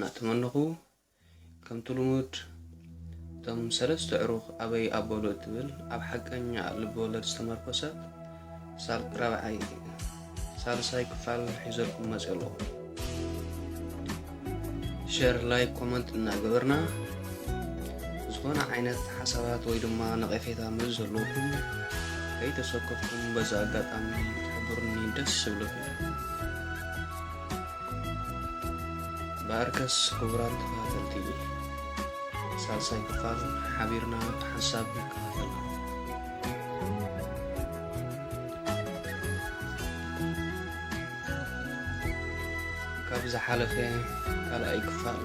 እናተመነኹ፣ ከምቲ ልሙድ እቶም ሰለስተ ዕሩኽ ኣበይ ኣበሉ እትብል ኣብ ሓቀኛ ልብወለድ ዝተመርኮሰት ሳል-፣ ራብዓይ፣ ሳልሳይ ክፋል ሒዘልኩም መፅእ ኣለኹ። ሸር፣ ላይክ፣ ኮመንት እናገበርና ዝኾነ ዓይነት ሓሳባት ወይ ድማ ነቐፌታ ምስ ዘለኩም ከይተሰከፍኩም በዚ ኣጋጣሚ ክትሕብሩኒ ደስ ዝብለኩም። ብኣርከስ ክቡራት ተኸታተልቲ፣ ሳልሳይ ክፋል ሓቢርና ብሓንሳብ ንከታተሎ። ካብ ዝሓለፈ ካልኣይ ክፋል፣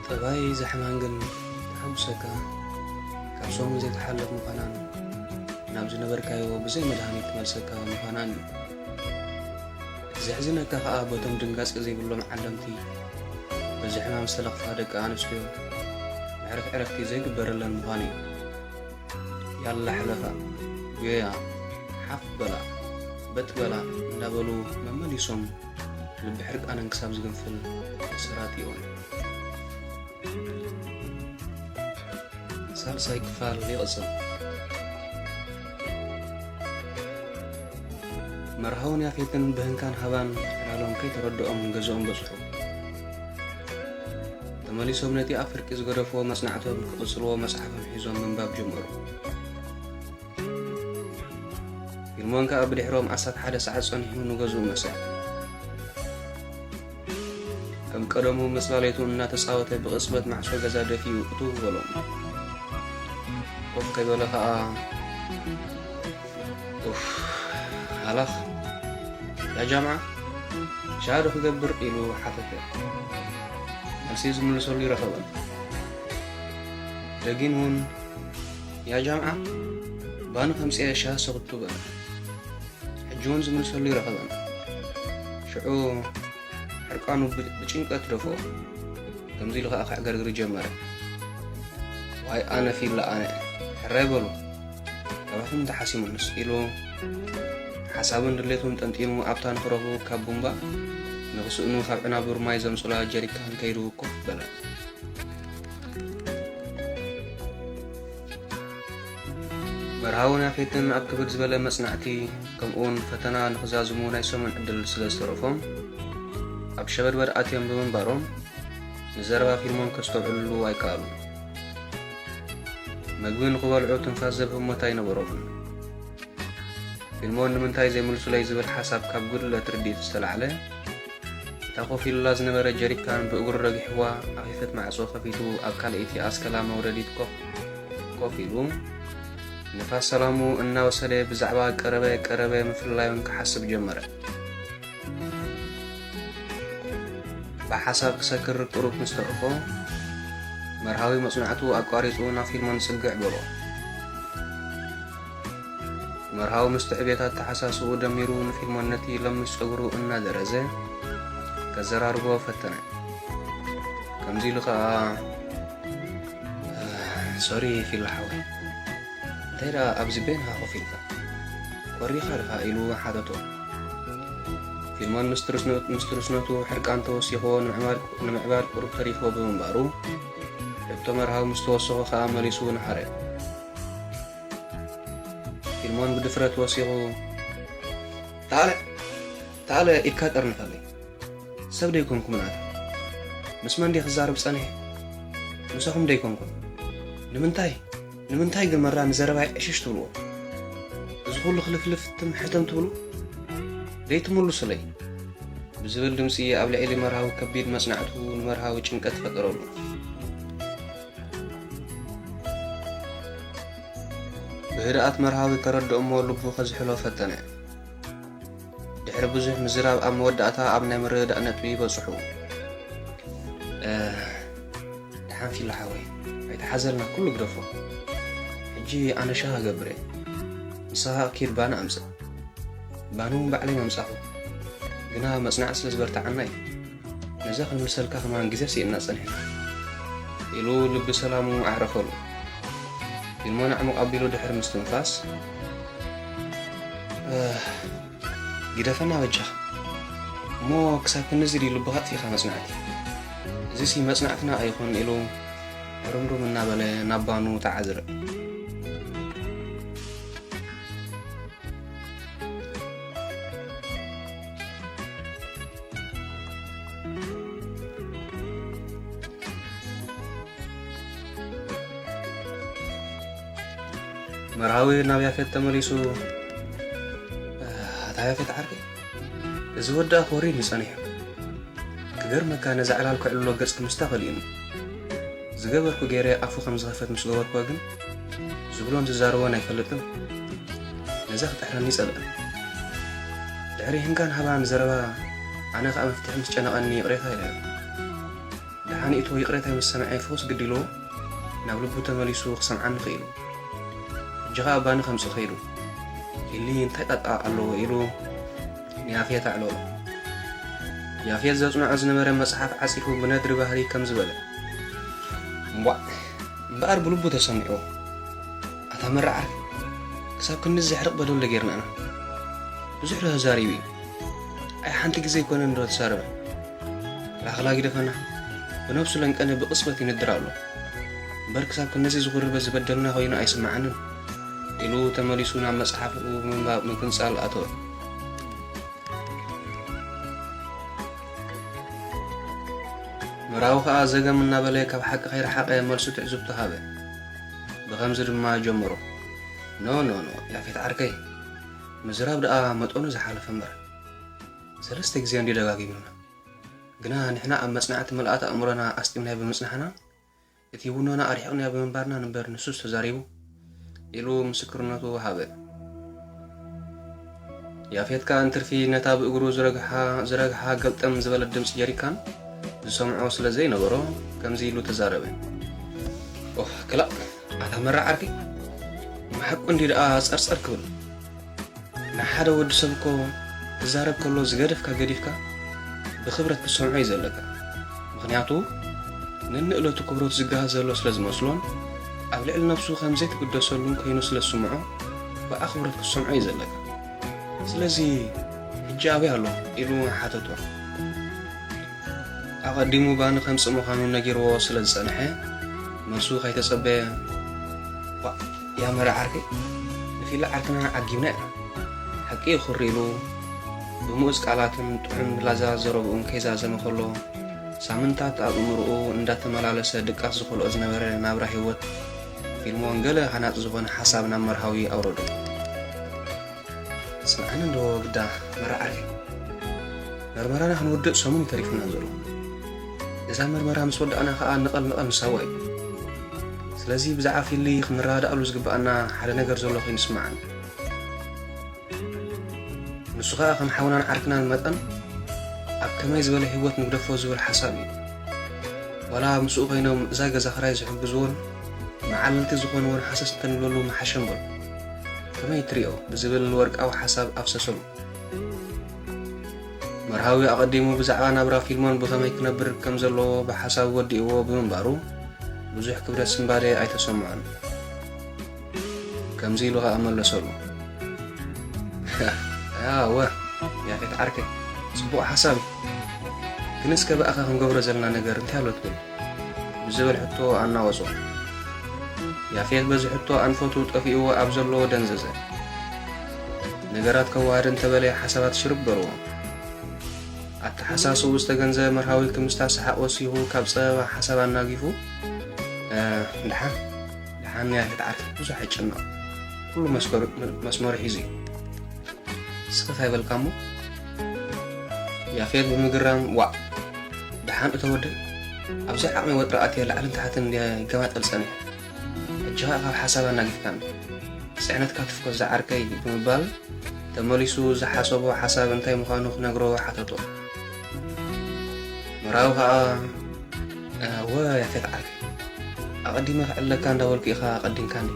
ጠባይ እዛ ሕማም ግን ተሓጉሰካ፣ ካብ ሰሙን ዘይትሓልፍ ምዃናን ናብ ዝነበርካዮ ብዘይ መድሃኒት ትመልሰካ ምዃናን እዩ። እቲ ዘሕዝነካ ከኣ በቶም ድንጋጸ ዘይብሎም ዓለምቲ በዚ ሕማም ዝተለኽፋ ደቂ ኣንስትዮ መዕረፊ ዕረፍቲ ዘይግበረለን ምዃኑ እዩ። ያላ ሕለፋ፣ ጎያ፣ ሓፍ በላ፣ በጥ በላ እንዳበሉ መመሊሶም ልቢ ሕርቃነን ክሳብ ዝግንፍል ሰራጢኦን። ሳልሳይ ክፋል ይቕጽል። መርሃውን ያፌትን ብህንካን ሃባን ዕላሎም ከይተረድኦም ገዝኦም በጽሑ። ተመሊሶም ነቲ ኣብ ፍርቂ ዝገደፍዎ መጽናዕቶም ክቕጽልዎ መጽሓፎም ሒዞም ምንባብ ጀመሩ። ፊልሞን ከኣ ብድሕሮም ኣስታት ሓደ ሰዓት ጸኒሑ ንገዝኡ መጸ። ከም ቀደሙ መጽላለይቱ እናተጻወተ ብቕጽበት ማዕጾ ገዛ ደፊኡ እትው በሎም። ኮፍ ከይበለ ከኣ፣ "ኡፍ፣ ሃላኽ፣ ያ ጃምዓ፣ ሻሂ ዶ ክገብር?" ኢሉ ሓተተ። መልሲ ዝምልሰሉ ይረኸበን። ደጊም እውን፣ "ያ ጃምዓ፣ ባኒ ከምጽኤ ሻሂ ሰኽቱ?" በለ። ሕጂ እውን ዝምልሰሉ ይረኸበን። ሽዑ ሕርቃኑ ብ-፣ ብጭንቀት ደፍኦ። ከምዚ ኢሉ ኸኣ ከዕገርግር ጀመረ። "ዋይ ኣነ ፊላ ኣነ፣ ሕራይ በሉ፣ ካባኹም እንተሓሲሙንስ?" ኢሉ ሓሳብን ድሌቱን ጠንጢኑ ኣብታ ንኽረኽቡ ካብ ቡምባ ንኽስእኑ ካብ ዕናቡር ማይ ዘምጽኡላ ጀሪካን ከይዱ ኮፍ በለ። መርሃውን ያፌትን ኣብ ክብድ ዝበለ መጽናዕቲ ከምኡውን ፈተና ንኽዛዝሙ ናይ ሰሙን ዕድል ስለ ዝተረፎም፣ ኣብ ሸበድበድ ኣትዮም ብምንባሮም፣ ንዘረባ ፊልሞን ከስተውዕልሉ ኣይከኣሉን። መግቢ ንኽበልዑ ትንፋስ ዘብህሞት ኣይነበሮምን። ፊልሞን ንምንታይ ዘይምልሱለይ ዝብል ሓሳብ ካብ ጉድለት ርድኢት ዝተላዕለ፣ እታ ኮፍ ኢሉላ ዝነበረ ጀሪካን ብእግሩ ረጊሕዋ፣ ኣኺፈት ማዕጾ ከፊቱ ኣብ ካልኣይቲ ኣስከላ መውረዲት ኮፍ፣ ኮፍ ኢሉ፣ ንፋስ ሰላሙ እናወሰደ ብዛዕባ ቀረበ፣ ቀረበ ምፍልላዩን ክሓስብ ጀመረ። ብሓሳብ ክሰክር ቁሩብ ምስ ተዕፎ፣ መርሃዊ መጽናዕቱ ኣቋሪጹ ናብ ፊልሞን ጽግዕ በሎ። መርሃዊ ምስቲ ዕቤት ኣተሓሳስብኡ ደሚሩ ንፊልሞን ነቲ ለምስ ጸጉሩ እናደረዘ ከዘራርቦ ፈተነ። ከምዚ ኢሉ ኸኣ፣ "ሶሪ ፊላ ሓወይ፣ እንታይ ደኣ ኣብዚ በይንኻ ኮፍ ኢልካ? ቆሪኻ ድኻ?" ኢሉ ሓተቶ። ፊልሞን ምስ ትርስ-፣ ምስ ትርስነቱ ሕርቃን ተወሲኽዎ ንምዕባል፣ ንምዕባል ቁሩብ ተሪፍዎ ብምንባሩ፣ ሕቶ መርሃዊ ምስ ተወሰኾ ኸኣ መሊሱ ንሓረ። ፊልሞን ብድፍረት ወሲኹ፣ "ታለ፣ ታለ ኢድካ ጠርንፈለይ። ሰብ ደይኮንኩምን ኣነ። ምስ መን ድየ ክዛረብ ጸኒሐ? ምሳኹም ደይኮንኩን። ንምንታይ፣ ንምንታይ ግን መራ ንዘረባይ ዕሽሽ ትብልዎ? እዚ ኩሉ ክልፍልፍ ትም ሕተም ትብሉ? ደይትምልሱለይ?" ብዝብል ድምጺ ኣብ ልዕሊ መርሃዊ ከቢድ መጽናዕቱ ንመርሃዊ ጭንቀት ፈጠረሉ። ብህድኣት መርሃዊ ከረድኦ እሞ ልቡ ከዝሕሎ ፈተነ። ድሕሪ ብዙሕ ምዝራብ ኣብ መወዳእታ ኣብ ናይ ምርድዳእ ነጥቢ በጽሑ። "እ፣ ደሓን ፊላ ሓወይ፣ ኣይትሓዘልና፣ ኩሉ ግደፎ። ሕጂ ኣነ ሻሂ እገብር እየ። ንስኻ ኪድ ባኒ ኣምጽእ። ባኒ እውን ባዕለይ መምጻኹ። ግና መጽናዕቲ ስለ ዝበርትዓና እዩ። ነዛ ክንምልሰልካ ከማን ግዜ ስኢንና ጸኒሕና" ኢሉ ልቢ ሰላሙ ኣዕረፈሉ። ፊልሞን ኣዕሙቕ ኣቢሉ ድሕሪ ምስትንፋስ፣ "እህ፣ ግደፈና በጃኻ። እሞ ክሳብ ክንድዚ ድዩ ልብኻ ኣጥፊእኻ መጽናዕቲ? እዚሲ መጽናዕትና ኣይኹን ኢሉ ሕርምርም እናበለ ናብ ባኑ ተዓዝረ። መርሃዊ ናብ ያፌት ተመሊሱ፣ "ኣታ ያፌት ዓርከይ፣ እዚ ወዲ ኣኽወሪኒ ጸኒሑ። ክገርመካ ነዛ ዕላል ክዕልሎ ገጽ ክምስታ ከሊኡኒ። ዝገበርኩ ገይረ ኣፉ ከም ዝኸፈት ምስ ገበርኩዎ ግን ዝብሎን ዝዛረቦን ኣይፈልጥን። ነዛ ክጥሕረኒ ይጸልእ። ድሕሪ ህንካን ሃባን ዘረባ ኣነ ከኣ መፍትሒ ምስ ጨነቐኒ ይቕሬታ ኢለዮ። ደሓን ኢቶ ይቕሬታይ ምስ ሰምዐ ፍኹስ ግዲሉ ናብ ልቡ ተመሊሱ ክሰምዓኒ ክኢሉ። ሕጂ ኸኣ ባኒ ከምጽእ ከይዱ። ፊሊ እንታይ ጣጣ ኣለዎ ኢሉ ንያፌት ኣዕለሎ። ያፌት ዘጽንዖ ዝነበረ መጽሓፍ ዓጺፉ ብነድሪ ባህሪ ከም ዝበለ፣ "እምቧእ፣ እምበኣር ብልቡ ተሰሚዑ። ኣታ መራዓር፣ ክሳብ ክንድዚ ዘሕርቕ በደል ዶ ጌርናና? ብዙሕ ዶ ተዛሪቡ እዩ? ኣይ ሓንቲ ግዜ ኣይኮነን ዶ ተዛረበ? ላኽላ ግደፈና። ብነብሱ ለንቀነ ብቕጽበት ይነድር ኣሎ። እምበር ክሳብ ክንድዚ ዝኹርበ ዝበደልና ኮይኑ ኣይስምዓንን" ኢሉ ተመሊሱ ናብ መጽሓፍኡ ብምንባብ ምክንጻል ኣተወ። ምራዊ ከኣ ዘገም እናበለ ካብ ሓቂ ከይረሓቐ መልሱ ትዕዝብቱ ሃበ። ብኸምዚ ድማ ጀመሮ። "ኖ፣ ኖ፣ ኖ፣ ያፌት ዓርከይ፣ ምዝራብ ደኣ መጠኑ ዝሓለፈ እምበር። ሰለስተ ግዜ እንዲ ደጋጊምና። ግና ንሕና ኣብ መጽናዕቲ ምልኣት ኣእምሮና ኣስጢምናዮ ብምጽናሕና፣ እቲ ውኖና ኣርሒቕናዮ ብምንባርና ንበር ንሱስ ተዛሪቡ" ኢሉ ምስክርነቱ ሃበ። ያፌት ከኣ እንትርፊ ነታ ብእግሩ ዝረግሓ፣ ዝረግሓ ገልጠም ዝበለት ድምጺ ጀሪካን ዝሰምዖ ስለ ዘይነበሮ፣ ከምዚ ኢሉ ተዛረበ። "ኦህ፣ ክላእ፣ ኣታ መራ ዓርኪ፣ ብሓቁ እንዲ ደኣ ጸርጸር ክብል። ንሓደ ወዲ ሰብ እኮ ክዛረብ ከሎ ዝገደፍካ ገዲፍካ ብኽብረት ክትሰምዖ እዩ ዘለካ። ምኽንያቱ፣ ነንእለቱ ክብረቱ ዝገሃስ ዘሎ ስለ ዝመስሎን ኣብ ልዕሊ ነብሱ ከም ዘይትግደሰሉን ኮይኑ ስለ ዝስምዖ፣ ብኣኽብሮት ክትሰምዖ እዩ ዘለካ። ስለዚ፣ ሕጂ ኣበይ ኣሎ?" ኢሉ ሓተቶ። ኣቐዲሙ ባኒ ከምጽእ ምዃኑ ነጊርዎ ስለ ዝጸንሐ፣ መልሱ ከይተጸበየ፣ "ዋእ፣ ያ መራ ዓርከይ፣ ንፊላ ዓርክና ዓጊብና ኢና። ሓቂ እዩ" ክሪ ኢሉ፣ ብምኡዝ ቃላትን ጥዑም ላዛ ዘረብኡን ከይዛዘመ ከሎ፣ ሳምንታት ኣእምሮኡ እንዳተመላለሰ ድቃስ ዝኸልኦ ዝነበረ ናብራ ህይወት ፊልሞን ገለ ሃናጺ ዝኾነ ሓሳብ ናብ መርሃዊ ኣውረዶ። "ስምዓኒ እንዶ ግዳ መራ ዓርከይ፣ መርመራና ክንውድእ ሰሙን እዩ ተሪፉና ዘሎ። እዛ መርመራ ምስ ወዳእና ከኣ ንቐል ንቐል ንሳዋ እዩ። ስለዚ ብዛዕባ ፊሊ ክንረዳዳእሉ ዝግብኣና ሓደ ነገር ዘሎ ኮይኑ ይስምዓኒ። ንሱ ከኣ ከም ሓውናን ዓርክናን መጠን ኣብ ከመይ ዝበለ ህይወት ንግደፎ ዝብል ሓሳብ እዩ። ዋላ ምስኡ ኮይኖም እዛ ገዛ ክራይ ዝሕግዝዎን መዓለልቲ ዝኾንዎን ሃሰስ እንተንብለሉ ምሓሸ እምበር። ከመይ ትሪኦ?" ብዝብል ወርቃዊ ሓሳብ ኣፍሰሰሉ። መርሃዊ ኣቐዲሙ ብዛዕባ ናብራ ፊልሞን ብኸመይ ክነብር ከም ዘለዎ ብሓሳብ ወዲእዎ ብምንባሩ፣ ብዙሕ ክብደት ስንባደ ኣይተሰምዖን። ከምዚ ኢሉ ኸኣ መለሰሉ። "ኣወ፣ ያፌት ዓርከይ፣ ጽቡቕ ሓሳብ እዩ። ግን እስከ ብኣኻ ክንገብሮ ዘለና ነገር እንታይ ኣሎ ትብል?" ብዝብል ሕቶ ኣናወጾ። ያፌት በዚ ሕቶ ኣንፈቱ ጠፊእዎ ኣብ ዘለዎ ደንዘዘ። ነገራት ከወሃደ እንተበለ ሓሳባት ሽርብ በልዎ። ኣተሓሳስብኡ ዝተገንዘበ መርሃዊ ክምስታ ሰሓቕ ወሲኹ ካብ ጸበባ ሓሳብ ኣናጊፉ፣ "እ፣ ደሓን፣ ደሓን ያፌት ዓርከይ፣ ብዙሕ ኣይጨነቕ። ኩሉ መስመሩ፣ መስመሩ ሒዙ እዩ። እስኺ እንታይ በልካ እሞ?" ያፌት ብምግራም፣ "ዋእ፣ ደሓን እቶ ወደይ፣ ኣብዚ ዓቕሚ ወጥሪ ኣትየ ላዕልን ታሕትን እንድየ ይገማጠል ጸኒሐ። ሕጂ ኸኣ ካብ ሓሳብ ኣናጊፍካኒ። ጽዕነትካ ትፍኮስ ዝዓርከይ" ብምባል ተመሊሱ ዝሓሰቦ ሓሳብ እንታይ ምዃኑ ክነግሮ ሓተቶ። መርሃዊ ኸኣ፣ "እወ ያፌት ዓርከይ፣ ኣቐዲመ ክዕለካ እንዳበልኩ ኢኻ ኣቐዲምካኒ።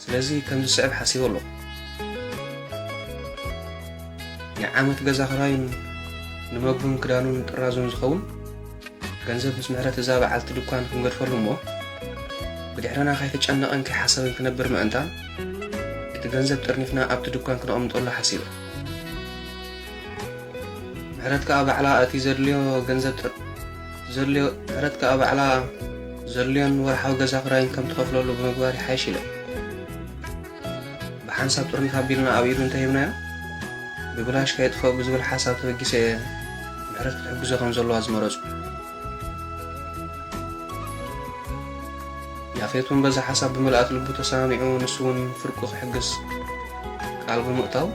ስለዚ ከምዚ ዝስዕብ ሓሲበ ኣለኹ። ንዓመት ገዛ ክራዩን ንመግቡን ክዳኑን ጥራዙን ዝኸውን ገንዘብ ምስ ምሕረት እዛ በዓልቲ ድኳን ክንገድፈሉ እሞ፣ ብድሕረና ከይተጨነቐን ከይሓሰበን ክነብር ምእንታን፣ እቲ ገንዘብ ጥርኒፍና ኣብቲ ድኳን ክነቐምጠሉ ሓሲበ። ምሕረት ከኣ ባዕላ እቲ ዘድልዮ ገንዘብ ጥር-፣ ዘድልዮ፣ ምሕረት ከኣ ባዕላ ዘድልዮን ወርሓዊ ገዛ ክራይን ከም ትኸፍለሉ ብምግባር ይሓይሽ ኢለ። ብሓንሳብ ጥርንፍ ኣቢልና ኣብ ኢዱ እንተሂብናዮ፣ ብብላሽ ከየጥፍኦ ብዝብል ሓሳብ ተበጊሰ እየ ምሕረት ክትሕግዞ ከም ዘለዋ ዝመረጹ። ያፌት እውን በዛ ሓሳብ ብምልኣት ልቡ ተሰማሚዑ፣ ንሱ እውን ፍርቁ ክሕግዝ ቃል ብምእታው፣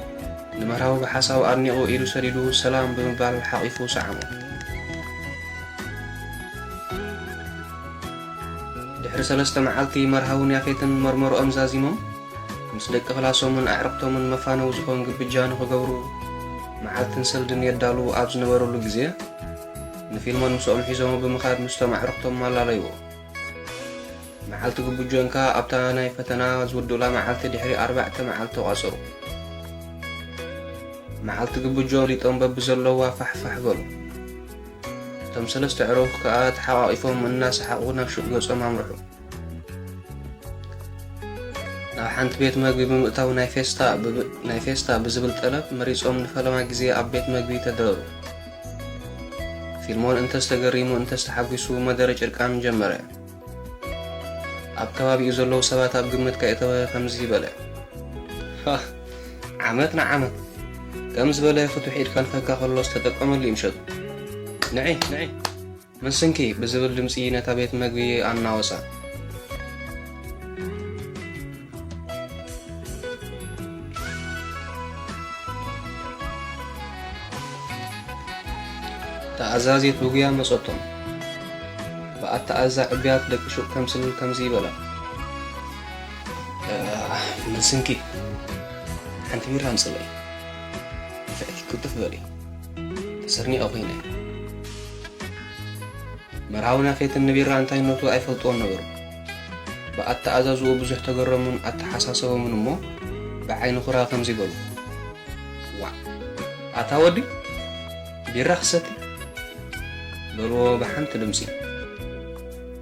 ንመርሃዊ ብሓሳቡ ኣድኒቑ ኢዱ ሰዲዱ ሰላም ብምባል ሓቒፉ ሰዓሞ። ድሕሪ ሰለስተ መዓልቲ መርሃውን ያፌትን መርመርኦም ዛዚሞም፣ ምስ ደቂ ክላሶምን ኣዕርኽቶምን መፋነዊ ዝኾን ግብጃ ንኽገብሩ መዓልትን ሰልድን የዳልዉ ኣብ ዝነበረሉ ግዜ፣ ንፊልሞን ምስኦም ሒዞሞ ብምኻድ ምስቶም ኣዕርኽቶም ኣላለይዎ። መዓልቲ ግብጆን ከኣ ኣብታ ናይ ፈተና ዝውድኡላ መዓልቲ ድሕሪ ኣርባዕተ መዓልቲ ተቋጸሩ። መዓልቲ ግብጆ ሊጦም በብዘለዋ ፋሕፋሕ በሉ። እቶም ሰለስተ ኣዕሩኽ ከኣ ተሓቋቒፎም እናሰሓቑ ናብ ሹቕ ገጾም ኣምርሑ። ናብ ሓንቲ ቤት መግቢ ብምእታው ናይ ፌስታ ብብ-፣ ናይ ፌስታ ብዝብል ጠለብ መሪጾም ንፈለማ ግዜ ኣብ ቤት መግቢ ተደረሩ። ፊልሞን እንተስ ተገሪሙ እንተስ ተሓጒሱ መደረ ጭርቃን ጀመረ። ኣብ ከባቢኡ ዘለዉ ሰባት ኣብ ግምት ከእተወ ከምዚ በለ። ሃ፣ ዓመት ንዓመት ከም ዝበለ ፍቱሕ ኢድ ከንፈካ ከሎስ ተጠቀመሉ እዩ ምሸቱ። ንዒ፣ ንዒ፣ መንስንኪ ብዝብል ድምጺ ነታ ቤት መግቢ ኣናወጻ። ተኣዛዚት ብጉያ መጸቶም። ብኣተኣዛ ዕብያት ደቂ ሹቕ ከምስል ከምዚ ይበላ። እ፣ መንስንኪ፣ ሓንቲ ቢራ ኣምጽለይ። ንፍዕቲ ክትፍ በሊ። ተሰርኒቐ ኮይነ። መርሃውን ያፌትን ንቢራ እንታይነቱ ኣይፈልጥዎን ነበሩ። ብኣተኣዛዝኡ ብዙሕ ተገረሙን ኣተሓሳሰቦምን እሞ፣ ብዓይኒ ኩራ ከምዚ በሉ። ዋእ፣ ኣታ ወዲ፣ ቢራ ክሰቲ? በልዎ ብሓንቲ ድምጺ።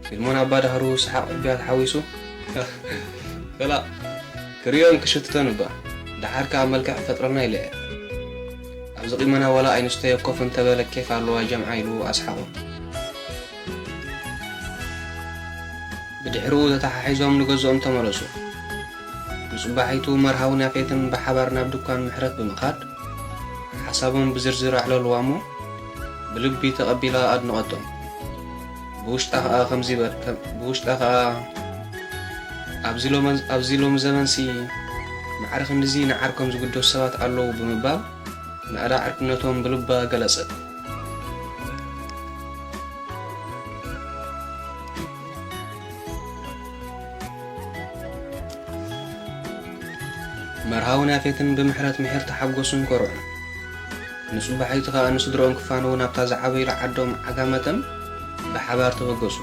ፊልሞን ኣባ ዳህሩ ሰሓቕ ዕብያት ሓዊሱ፣ ከላ፣ ክርእዮን ክሽትቶን እባ፣ ደሓር ከኣ መልክዕ ክፈጥረልና ኢለ እየ። ኣብዚ ቂመና ዋላ ኣይንስተዮ ኮፍ እንተበለ ኬፍ ኣለዋ ጀምዓ ኢሉ ኣስሓቖ። ብድሕሪኡ ተተሓሒዞም ንገዝኦም ተመለሱ። ንጽባሒቱ መርሃውን ያፌትን ብሓባር ናብ ድኳን ምሕረት ብምኻድ፣ ሓሳቦም ብዝርዝር ኣዕለልዋ እሞ፣ ብልቢ ተቐቢላ ኣድነቐቶም። ብውሽጣ ኸኣ ከምዚ በ-፣ ከም-፣ ብውሽጣ ኸኣ፣ "ኣብዚ ሎመን-፣ ኣብዚ ሎሚ ዘመንሲ ማዕረ ክንድዚ ንዓርኮም ዝግደሱ ሰባት ኣለዉ" ብምባል፣ ናእዳ ዕርክነቶም ብልባ ገለጸት። መርሃውን ያፌትን ብምሕረት ምሒር ተሓጎሱን ኮርዑን። ንጽባሒቱ ኸኣ ንስድርኦም ክፋነዉ ናብታ ዝዓበዩላ ዓዶም ዓጋመተን ብሓባር ተበገሱ።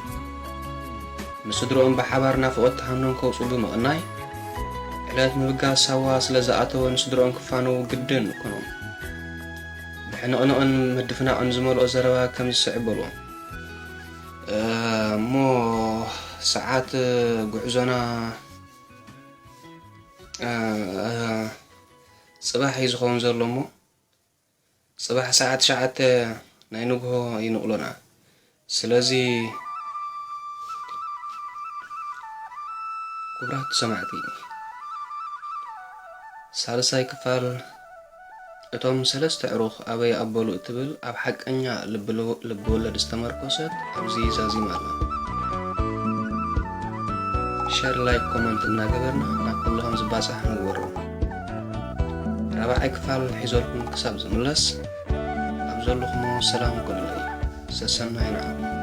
ንስድርኦም ብሓባር ናፍቖት ተሃምኖም ከውጽኡ ብምቕናይ፣ ዕለት ምብጋስ ሳዋ ስለ ዝኣተወ ንስድርኦም ክፋነዉ ግድን ኮኖም። ብሕንቕንቕን ምድፍናቕን ዝመልኦ ዘረባ ከም ዝስዕብ በልዎ። እ፣ እሞ ሰዓት ጉዕዞና፣ እ፣ ጽባሕ እዩ ዝኸውን ዘሎ እሞ፣ ጽባሕ ሰዓት ትሽዓተ ናይ ንግሆ ይንቕሎና። ስለዚ ክቡራት ሰማዕቲ፣ ሳልሳይ ክፋል እቶም ሰለስተ ዕሩኽ ኣበይ ኣበሉ እትብል ኣብ ሓቀኛ ልብ-፣ ልብወለድ ዝተመርኮሰት ኣብዚ ዛዚማ ኣላ። ሸር፣ ላይክ፣ ኮመንት እናገበርና ናብ ኩሉ ከም ዝባጻሕ ንግበሮ። ራብዓይ ክፋል ሒዘልኩም ክሳብ ዝምለስ፣ ኣብ ዘለኹሞ ሰላም ኩኑለይ። ሰሰናዩ ንዓኹም።